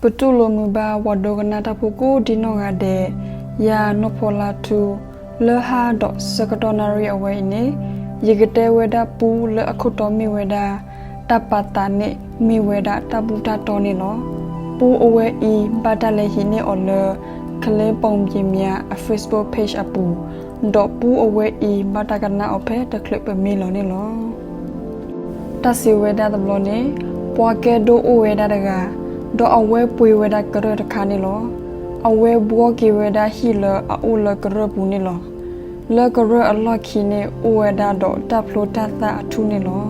ပတူၢ်လိာ်မုာ်ဘၣ် ပှၤဒိကနၣ်တၢ်ဖိကိးဒံနီၢ်ဂၤဒဲး, ယၤနီၢ်ဖီလါထူ, လၢဟါဒီးဆၢကတီၢ်နၣ်ရံၣ်အဝဲအံၤန့ၣ်, ယကတဲဝဲဒၣ်ပူလၢအခိၣ်တီမ့ၢ်ဝဲဒၣ် တၢ်ပာ်သးန့ၣ်မ့ၢ်ဝဲဒၣ်တၢ်ဘူၣ်တၢ်တီန့ၣ်လီၤ. ပူအဝဲအံၤ ဘၣ်တၢ်လဲၤဟံးန့ၢ်အီၤလၢ ခလ့ပိာ်က့ၤမၠးအ Facebook page အပူၤ, ဒီးပူအဝဲအံၤ ဘၣ်တၢ်ကနၣ်အီၤဖဲတချုးပမ့ၢ်လီၤန့ၣ်လီၤ. တၢ်စံးဝဲဒၣ်တဘျီန့ၣ်, ပှၤကဲဒိၣ်အိၣ်ဝဲဒၣ်တဂၤ, ဒီးအဝဲပှ့ၤဝဲဒၣ်ကရၢၢ်တခါန့ၣ်လီၤ. အဝဲဘှီက့ၤဝဲဒၣ်ဟံၣ်လၢအအိၣ်လၢကရၢၢ်ပူၤန့ၣ်လီၤ. လၢကရၢၢ်အလီၢ်ခံန့ၣ် အိၣ်ဝဲဒၣ်ဒီးတၢ်ဖျိတၢ်သၣ်အထူၣ်န့ၣ်လီၤ.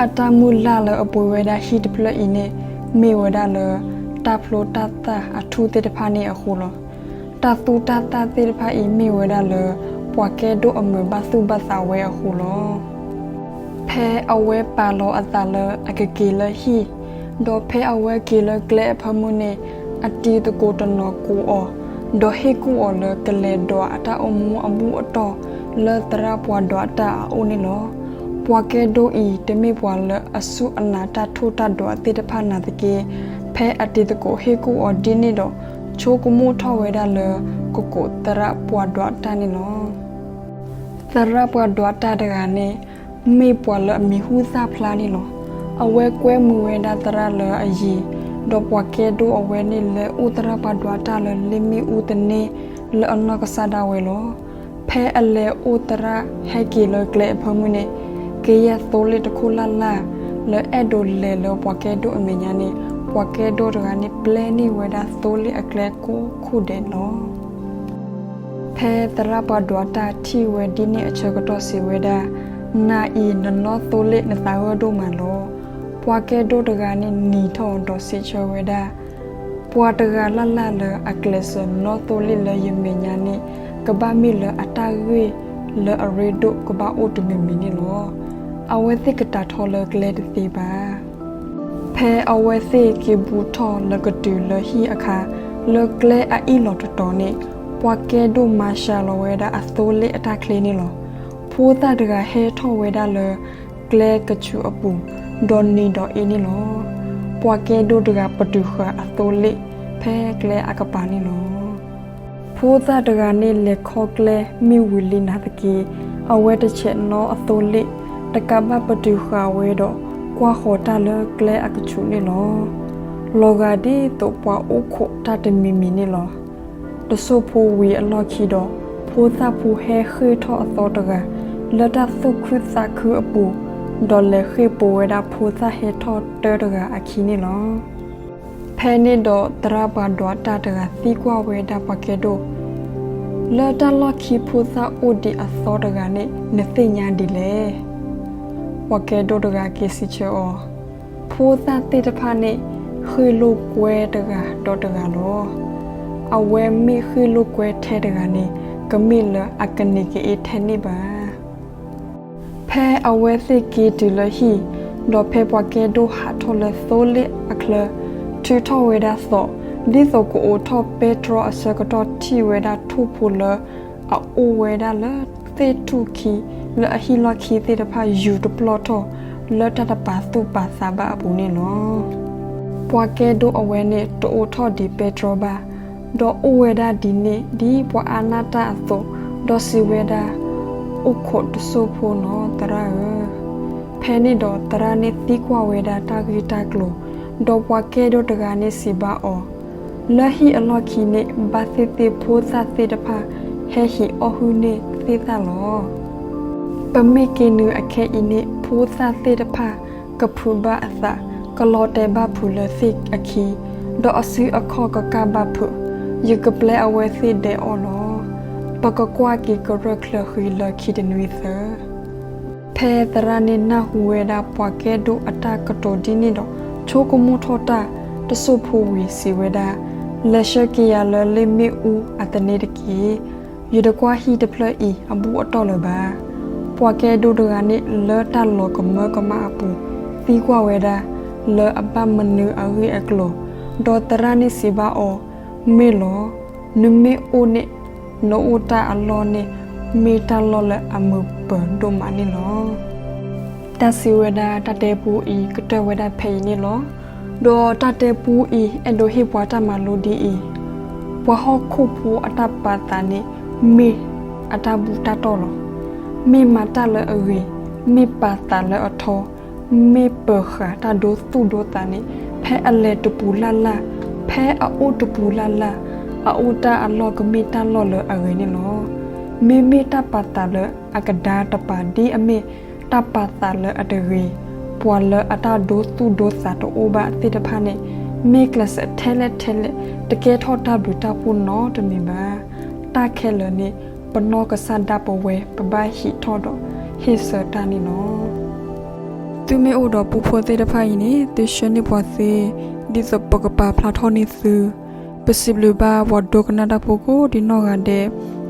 အတၢ်မုၢ်လၢ်လၢအပှ့ၤဝဲဒၣ်ဟံၣ်တဖျၢၣ်အံၤန့ၣ် မ့ၢ်ဝဲဒၣ်လၢ တၢ်ဖျိတၢ်သၣ်အထူၣ်သ့ၣ်တဖၣ်န့ၣ်အဃိလီၤ. တၢ်သူၣ်တၢ်သၣ်သ့ၣ်တဖၣ်အံၤမ့ၢ်ဝဲဒၣ်လၢ ပှၤကဲဒိၣ်အမုာ်ဘၣ်သူၣ်ဘၣ်သးဝဲအဃိလီၤ. ဖဲအဝဲပာ်လီၤအသးလၢအကက့ၤလၢဟံၣ်, ဒီးဖဲအဝဲက့ၤလၢကျဲအဖၢမုၢ်န့ၣ်, အတံၤသကိးတနီၤကိးအီၤ, ဒီးဟ့ၣ်ကူၣ်အီၤလၢကလဲၤဒွးအတၢ်အိၣ်မူအဘူၣ်အတီၢ်လၢသရၣ်ပှၤဒွးတၢ်အအိၣ်န့ၣ်လီၤ. ပှၤကဲဒိၣ်အံၤတမ့ၢ်ပှၤလၢအစူၢ်အနာ်တၢ်ထိၣ်တၢ်ဒွးသ့ၣ်တဖၣ်နာ်သက့, ဖဲအတံၤသကိးဟ့ၣ်ကူၣ်အီၤဒ်န့ၣ်ဒီး ဆိကမိၣ်ထီၣ်ဝဲဒၣ်လၢ ကကိးသရၣ်ပှၤဒွးတၢ်န့ၣ်လီၤ. သရၣ်ပှၤဒွးတၢ်တဂၤန့ၣ် မ့ၢ်ပှၤလၢအမံၤဟူသၣ်ဖျါန့ၣ်လီၤ. အဝဲကွဲမုာ်ဝဲဒၣ်သရၣ်လၢအယံၤ, ဒီးပှၤကဲဒိၣ်အဝဲန့ၣ်လဲၤအိၣ်သရၣ်ပှၤဒွးတၢ်လၢလ့ၣ်မ့ၣ်အူသန့ လၢအနီၢ်ကစၢ်ဒၣ်ဝဲလီၤ. ဖဲအလဲၤအိၣ်သရၣ်ဟဲက့ၤလၢကျဲအဖၢမုၢ်န့ၣ်, ကယဲၢ်သိလ့ၣ်တခိၣ်လၢ်လၢ် လၢအဲၣ်ဒိးလဲၤလၢပှၤကဲဒိၣ်အမဲာ်ညါန့ၣ်, ပှၤကဲဒိၣ်တဂၤန့ၣ်ပျဲန့ၢ်ဝဲဒၣ်သိလ့ၣ်အကျဲကိးခိၣ်ဒဲးလီၤ. ဖဲသရၣ်ပှၤဒွးတၢ်ထံၣ်ဝဲဒ်န့ၣ်အဆၢကတီၢ်စံးဝဲဒၣ်, နၤအံၤနနီၢ်သိလ့ၣ်နသးဂၢၢ်ဒိၣ်မးလီၤ. ပှၤကဲဒိၣ်တဂၤန့ၣ်နံၤထီၣ်ဒီးစံးဆၢဝဲဒၣ်, ပှၤတဂၤလၢ်လၢ်လၢအကျဲးစၢးနီၢ်သိလ့ၣ်လၢယမဲာ်ညါန့ၣ်, ကဘၣ်မ့ၢ်လၢအတၢ်ဂ့ၢ်လၢအရ့ဒိၣ်ကဘၣ်အိၣ်တမံၤမံၤန့ၣ်လီၤ. အဝဲသ့ၣ်ကတၢ်ထီၣ်လၢကျဲတသ့ဘၣ်. ဖဲအဝဲသ့ၣ်က့ၤဘူးထီၣ်လၢကတုၤလၢဟံၣ်အခါ, လၢကျဲအအ့ၣ်လိာ်တတီၤန့ၣ်, ပှၤကဲဒိၣ်မၤစှၤလီၤဝဲဒၣ်အသိလ့ၣ်အတၢ်ချ့န့ၣ်လီၤ. ဖိသၣ်တဂၤဟဲထီၣ်ဝဲဒၣ်လၢကျဲကဆူးအပူၤ, ဒီးနံၤဒီးအ့န့ၣ်လီၤ. ပှၤကဲဒိၣ်တဂၤပတုာ်ဃာ်အသိလ့ၣ်ဖဲကျဲအကပၤန့ၣ်လီၤ. ဖိသၣ်တဂၤန့ၣ်လဲၤခီကျဲမ့ၢ်ဝံၤလံနာ်သက့, အဝဲတဆဲးနီၣ်အသိလ့ၣ်, တကးဘၣ်ပတုာ်ဃာ်ဝဲဒီးကွၢ်ဃီၤတၢ်လၢကျဲအကဆူးန့ၣ်လီၤ. လီၤဂာ်ဒ်သိးပှၤအိၣ်ခိးတၢ်တမံၤမံၤန့ၣ်လီၤ. တစိၢ်ဖိဝံၤအလီၢ်ခံဒီး, ဖိသၣ်ဖိဟဲဃ့ၢ်ထီၣ်အသီတဂၤ လၢတၢ်သူၣ်ခုသးခုအပူၤ, ဒီးလဲၤဃ့ၢ်ပိာ်ဝဲဒၣ်ဖိသၣ်ဟဲထီၣ်တၢတဂၤအခံန့ၣ်လီၤ. ဖဲန့ၣ်ဒီးသရၣ်ပှၤဒွးတၢ်တဂၤသံကွၢ်ဝဲဒၣ်ပှၤကဲဒိၣ်, လၢတၢ်လီၢ်ခံဖိသၣ်အိၣ်ဒံးအသီတဂၤန့ၣ် နသ့ၣ်ညါဒ်လဲၣ်. ပှၤကဲဒိၣ်တဂၤက့ၤစံးဆၢအီၤ, ဖိသၣ်သ့ၣ်တဖၣ်န့ၣ် ဃ့ၢ်လိာ်ကွဲတဂၤဒီးတဂၤလီၤ. အဝဲမ့ၢ်ဃ့ၢ်လိာ်ကွဲထဲတဂၤန့ၣ် ကမ့ၢ်လၢအကန့ၢ်ကအ့ထဲန့ၣ်ဘၣ်. ဖဲအဝဲသ့ၣ်က့ၤတုၤလၢဟံၣ်, ဒီးဖဲပှၤကဲဒိၣ်ဟးထီၣ်လၢသိလ့ၣ်အချၢ, ထုးထီၣ်ဝဲဒၣ်သီး, ဒ်သိးကအိးထီၣ်ပဲတြီအဆၢကတီၢ်ထံၣ်ဝဲဒၣ်ထိၣ်ဖိလၢအအိၣ်ဝဲဒၣ်လၢသ့ၣ်ထူၣ်ခံ လၢအဟံၣ်လီၢ်ခံသ့ၣ်တဖၣ်ယူၤတပျီၢ်ထီၣ် လၢတၢ်တပာ်သူၣ်ပာ်သးဘၣ်အပူၤန့ၣ်လီၤ. ပှၤကဲဒိၣ်အဝဲန့ၣ်တအိးထီၣ်ဒံးပဲတြီဘၣ်, ဒီးအိၣ်ဝဲဒၣ်ဒ်န့ၣ် ဒ်ပှၤအါနၢ်တၢ်အသိး, ဒီးစံးဝဲဒၣ်, အိၣ်ခိးတစိၢ်ဖိနီၤသရၣ်ဧၢ. ဖဲန့ၣ်ဒီးသရၣ်န့ၣ်သံကွၢ်ဝဲဒၣ်တၢ်ဂ့ၢ်တၢ်ကျိၤ, ဒီးပှၤကဲဒိၣ်တဂၤန့ၣ်စံးဘၣ်အီၤ, လၢဟံၣ်အလီၢ်ခံန့ၣ် ဘၣ်သ့ၣ်သ့ၣ်ဖိသၣ်သ့ၣ်တဖၣ် ဟဲဟံးအီၣ်ဟုၣ်န့ၢ်သ့ၣ်သၣ်လီၤ. ပမ့ၢ်က့ၤနုာ်အခဲအံၤန့ၣ် ဖိသၣ်သ့ၣ်တဖၣ် ကဖုးဘၣ်အသး, ကလီၤတဲာ်ဘၣ်ဖုးလၢသ့ၣ်အခံ, ဒီးအစုအခီၣ်ကကၢ်ဘၣ်ဖုး, ယကပျဲအဝဲသ့ၣ်ဒဲးအီၣ်လီၤ. ပကကွၢ်က့ၤကရၢၢ်ချၢဃံလၢခံတနွံသၢ. ဖဲသရၣ်န့ၣ်နၢ်ဟူဝဲဒၣ်ပှၤကဲဒိၣ်အတၢ်ကတိၤဒ်န့ၣ်ဒီး ဆိကမိၣ်ထီၣ်တၢ်, တစိၢ်ဖိဝံၤစံးဝဲဒၣ်, လဲၤဆှၢက့ၤယၤလၢလ့ၣ်မ့ၣ်အူအသန့တက့ၢ်. ယတကွၢ်ဟံၣ်တဖျၢၣ်အံၤအဘူၣ်အတီၢ်လၢၤဘၣ်. ပှၤကဲဒိၣ်တဂၤန့ၣ်လၢတၢ်လီၤကမၢကမၣ်အပူၤ သံကွၢ်ဝဲဒၣ် လၢအဘၣ်မနုၤအဂ့ၢ်အကျိၤ, ဒီးသရၣ်န့ၣ်စံးဘၣ်အီၤ, မ့ၢ်လီၤ. နမ့ၢ်အိၣ်န့ၣ် နအိၣ်တၢ်အလီၢ်န့ၣ် မ့ၢ်တၢ်လီၢ်လၢအမုာ်ပၢၤဒိၣ်မးန့ၣ်လီၤ. တၢ်စံးဝဲဒၣ်တၢ်တဲပူအံၤ ကတၢၢ်ဝဲဒၣ်ဖဲအံၤန့ၣ်လီၤ. ဒီးတၢ်တဲပူအံၤ အဲၣ်ဒိးဟ့ၣ်ပှၤတၢ်မၤလိဒ်အံၤ, ပှၤဟီၣ်ခိၣ်ဖိအတၢ်ပာ်သးန့ၣ် မ့ၢ်အတၢ်ဘူၣ်တၢ်တီၢ်လီၤ. မ့ၢ်မၤတၢ်လၢအဂ့ၤ, မ့ၢ်ပာ်သးလၢအထီ, မ့ၢ်ပၢၤဃာ်တၢ်ဒိသူၣ်ဒိသးန့ၣ် ဖဲအလဲၤတပူၤလၢ်လၢ်, ဖဲအအိၣ်တပူၤလၢ်လၢ်, အအိၣ်တၢ်အလီၢ်ကမ့ၢ်တၢ်လီၢ်လၢအဂ့ၤန့ၣ်လီၤ. မ့မ့ၢ်တၢ်ပာ်သးလၢအကဒါတပၤ ဒ်အမ့ၢ်တၢ်ပာ်သးလၢအတဂ့ၤ, ပှၤလၢအတၢ်ဒိသူၣ်ဒိသးတအိၣ်ဘၣ်သ့ၣ်တဖၣ်န့ၣ် မ့ၢ်ကျဲးစၢးထဲလဲၣ်ထဲလဲၣ် တကဲထီၣ်တၢ်ဘျုးတၢ်ဖှိၣ်နီတမံၤဘၣ်. တၢ်ခဲလၢာ်န့ၣ် ပနီၢ်ကစၢ်ဒၣ်ပဝဲ ပဘၣ်ဟံးထီၣ်ဒီးဟ့ၣ်ဆၢတၢ်န့ၣ်လီၤ. သုမ့ၢ်အိၣ်ဒီးပူဖိသ့ၣ်တဖၣ်အံၤန့ၣ် သုဆှၢန့ၢ်ပှၤသ့, ဒ်သိးပကပာ်ဖျါထီၣ်န့ၢ်သု. ပစံးဘျုးဘၣ်ပှၤဒိကနၣ်တၢ်ဖိကိးဒ်နီၢ်ဂၤဒဲး,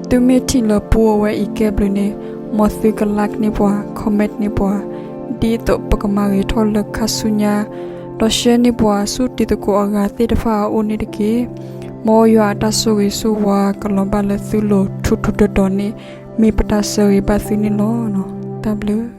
သုမ့ၢ်ထံၣ်လၢပူအဝဲအံၤကဲဘျုးန့ၣ် မ်သုက like န့ၢ်ပှၤ, comment န့ၢ်ပှၤ, ဒ်သိးပကမၤဂ့ၤထီၣ်လၢခါဆူညါ, ဒီး share န့ၢ်ပှၤဆူတံၤသကိးအဂၤသ့ၣ်တဖၣ်အအိၣ်န့ၣ်တက့ၢ်. မ်ယွၤအတၢ်ဆိၣ်ဂ့ၤဆိၣ်ဝါကလီၤဘၣ်လၢသုလိၤထူထူတီတီန့ၣ် မ့ၢ်ပတၢ်ဆၢဂ့ၤဘၣ်သုန့ၣ်လီၤ. တၢ်ဘျုး